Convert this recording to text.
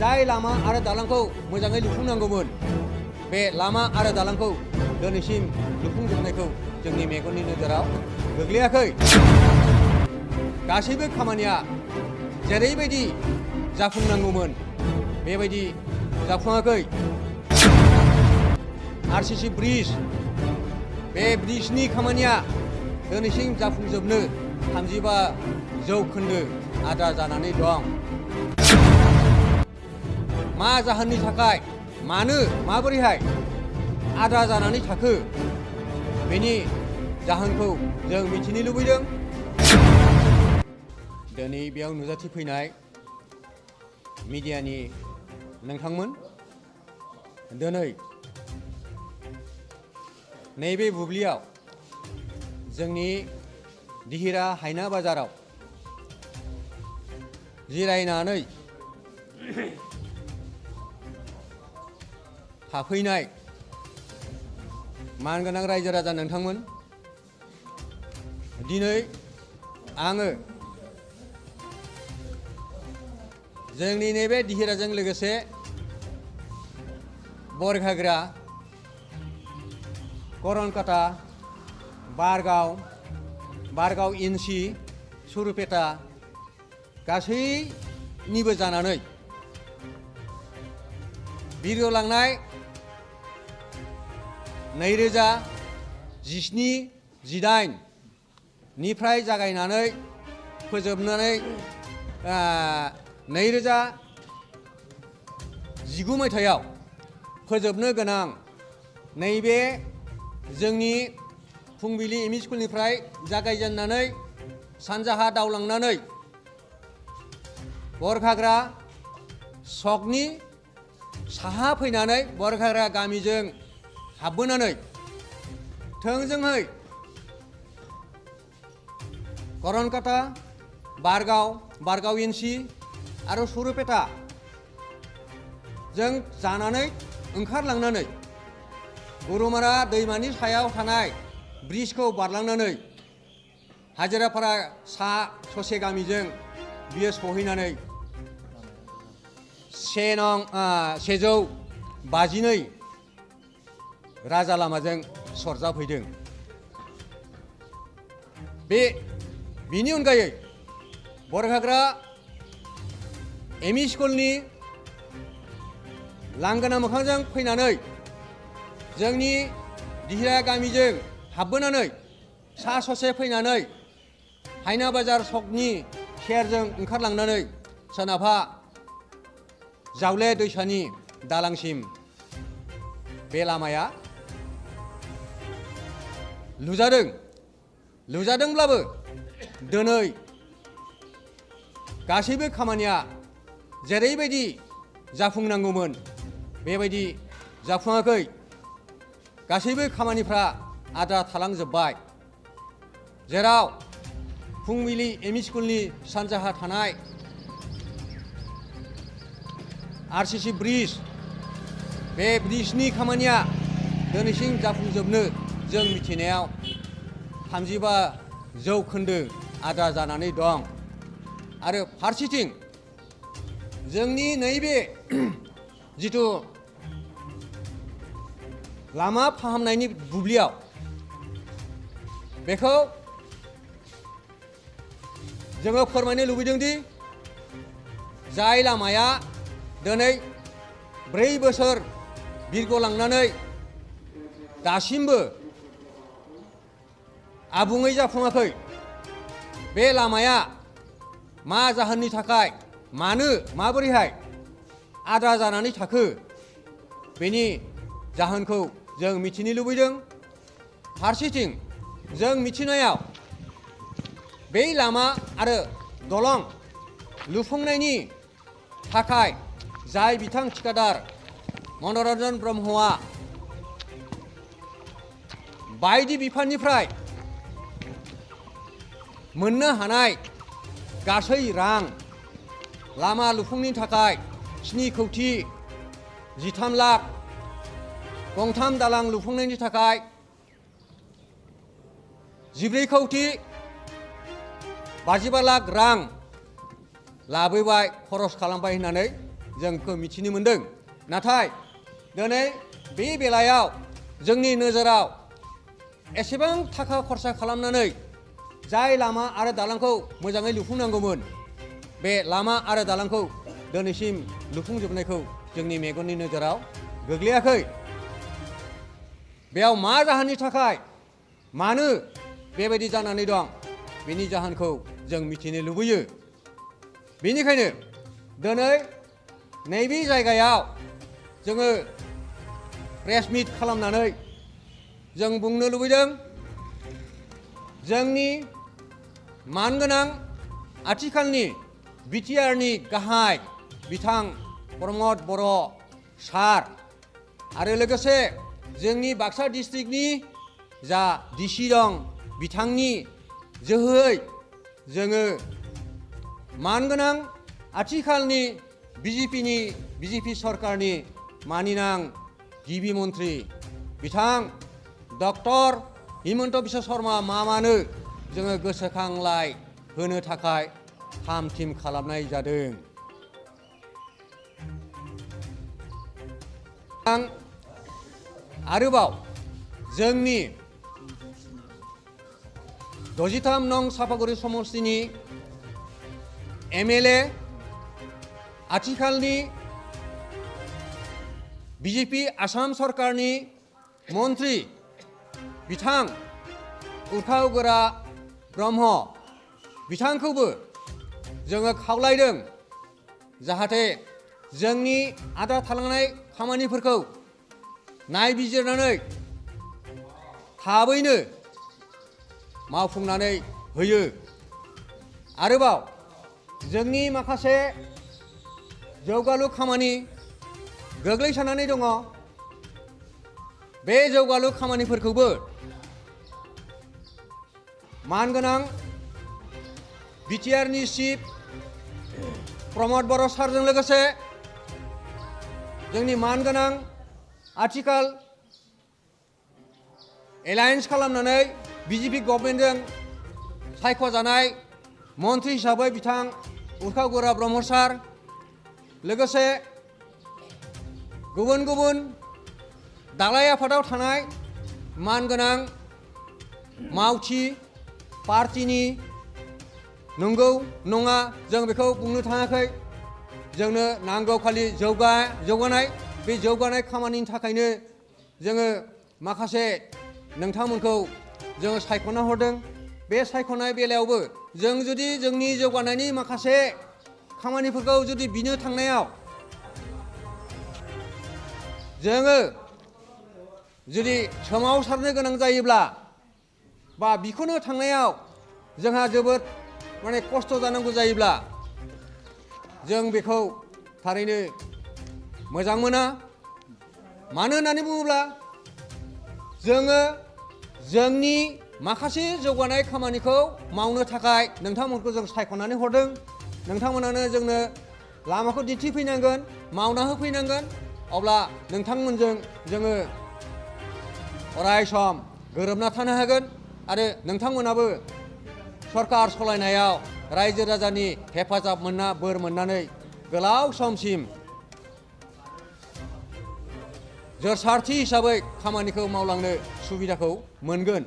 जाय लामा आरो दालांखौ मोजाङै लुफुंनांगौमोन बे लामा आरो दालांखौ दिनैसिम लुफुंजोबनायखौ जोंनि मेगननि नोजोराव गोग्लैयाखै। गासैबो खामानिया जेरैबायदि जाफुंनांगौमोन बेबायदि जाफुङाखै। आरसिसि ब्रिज बे ब्रिजनि खामानिया दिनैसिम जाफुंजोबनो 35% आद्रा जानानै दं। मा जाहोननि थाखाय मानो माबोरैहाय आद्रा जानानै थाखो बेनि जाहोनखौ जों मिथिनो लुबैदों। दिनै बेयाव नुजाथिफैनाय मिडियानि नोंथांमोन, दिनै नैबे बुब्लियाव जोंनि दिहिरा हायना बाजाराव जिरायनानै थाफैनाय मानगोनां रायजो राजा नोंथांमोन, दिनै आङो जोंनि नैबे दिहिराजों लोगोसे बरघाग्रा, करनकाटा, बारगाव इनसि, सुरुपेटा गासैनिबो जानानै बिरगलांनाय 2017-18 निफ्राय जागायनानै फोजोबनानै 2019 मायथाइयाव फोजोबनो गोनां नैबे जोंनि फुंबिलि एमइ स्कुलनिफ्राय जागायजेननानै सानजाहा दावलांनानै बरघाग्रा सकनि साहा फैनानै बरघाग्रा गामिजों हाबबोनानै थोंजोङै करनकाटा, बारगाव इनसि आरो सुरुपेटा जों जानानै ओंखारलांनानै गरुमारा दैमानि सायाव थानाय ब्रिजखौ बारलांनानै हाजिरापारा सा ससे गामिजों बियो सहैनानै 152 राजा लामाजों सरजाफैदों। बिनि अनगायै बरघाग्रा एमइ स्कुलनि लांगोना मोखांजों फैनानै जोंनि दिहिरा गामिजों हाबबोनानै सा ससे फैनानै हायना बाजार सकनि सेरजों ओंखारलांनानै सोनाबहा जावले दैसानि दालांसिम बे लामाया लुजादोंब्लाबो दिनै गासैबो खामानिया जेरैबायदि जाफुंनांगौमोन बेबायदि जाफुङाखै। गासैबो खामानिफ्रा आद्रा थालांजोब्बाय। जेराव फुंबिलि एमइ स्कुलनि सानजाहा थानाय आरसिसि ब्रिज बे ब्रिजनि खामानिया दिनैसिम जाफुंजोबनो जों मिथिनायाव 35% आद्रा जानानै दं। आरो फारसेथिं जोंनि नैबे जिथु लामा फाहामनायनि बुब्लियाव बेखौ जोङो फोरमायनो लुबैदों दि जाय लामाया दिनै 4 बोसोर बिरगलांनानै दासिमबो आबुङै जाफुङाखै, बे लामाया मा जाहोननि थाखाय मानो माबोरैहाय आद्रा जानानै थाखो बेनि जाहोनखौ जों मिथिनो लुबैदों। फारसेथिं जों मिथिनायाव बे लामा आरो दलं लुफुंनायनि थाखाय जाय बिथां थिखादार मनरन्जन ब्रह्मआ बायदि बिफाननिफ्राय मोननो हानाय गासै रां लामा लुफुंनि थाखाय 7,13 लाख, गंथाम दालां लुफुंनायनि थाखाय 14,55 लाख रां लाबोबाय, खरस खालामबाय होननानै जों बेखौ मिथिनो मोन्दों। नाथाय दिनै बे बेलायाव जोंनि नोजोराव एसेबां थाखा खरसा खालामनानै जाय लामा आरो दालांखौ मोजाङै लुफुंनांगौमोन, बे लामा आरो दालांखौ दिनैसिम लुफुंजोबनायखौ जोंनि मेगननि नोजोराव गोग्लैयाखै। बेयाव मा जाहोननि थाखाय मानो बेबायदि जानानै दं, बेनि जाहोनखौ जों मिथिनो लुबैयो। बेनिखायनो दिनै नैबे जायगायाव जोङो प्रेस मिट खालामनानै जों बुंनो लुबैदों, जोंनि मानगोनां आथिखालनि बिटिआरनि गाहाय बिथां प्रमद बर' सार आरो लोगोसे जोंनि बाक्सा डिस्ट्रिक्टनि जा डिसि दं, बिथांनि जोहै जोङो मानगोनां आथिखालनि बिजेपि सरकारनि मानिनां गिबि मन्त्रि बिथां डक्टर हिमन्त बिश्व शर्मा मामानो जोङो गोसोखांलाय होनो थाखाय थाम थिम खालामनाय जादों। आरोबाव जोंनि 63 नं सापागुरि समस्तिनि एमएलए आथिखालनि बिजेपि आसाम सरकारनि मन्त्रि बिथां उरखाव गोरा ब्रह्म बिथांखौबो जोङो खावलायदों जाहाथे जोंनि आद्रा थालांनाय खामानिफोरखौ नायबिजिरनानै थाबैनो मावफुंनानै होयो। आरोबाव जोंनि माखासे जौगालु खामानि गोग्लैसोनानै दङ, बे जौगालु खामानिफोरखौबो मानगोनां बिटिआरनि चिफ प्रमद बर' सारजों लोगोसे जोंनि मानगोनां आथिखाल एलायन्स खालामनानै बिजेपि गभर्नमेन्टजों सायख'जानाय मन्त्रि हिसाबै बिथां उरखाव गोरा ब्रह्म सार, लोगोसे गुबुन गुबुन दालाइ आफादाव थानाय मानगोनां मावथि पार्टिनि नंगौ नङा जों बेखौ बुंनो थाङाखै। जोंनो नांगौ खालि जौगानाय, बे जौगानाय खामानिनि थाखायनो जोङो माखासे नोंथांमोनखौ जोङो सायख'ना हरदों। बे सायख'नाय बेलायावबो जों जुदि जोंनि जौगानायनि माखासे खामानिफोरखौ जुदि बिनो थांनायाव जोङो जुदि सोमावसारनो गोनां जायोब्ला बा बिखौनो थांनायाव जोंहा जोबोद खस्थ' जानांगौ जायोब्ला जों बेखौ थारैनो मोजां मोना। मानो होननानै बुङोब्ला जोङो जोंनि माखासे जौगानाय खामानिखौ मावनो थाखाय नोंथांमोनखौ जों सायख'नानै हरदों। नोंथांमोनानो जोंनो लामाखौ दिन्थिफैनांगोन, मावना होफैनांगोन। अब्ला नोंथांमोनजों जोङो अराय सम गोरोबना थानो हागोन आरो नोंथांमोनाबो सरकार सालायनायाव रायजो राजानि हेफाजाब बोर मोननानै गोलाव समसिम जोरसारथि हिसाबै खामानिखौ मावलांनो सुबिदाखौ मोनगोन।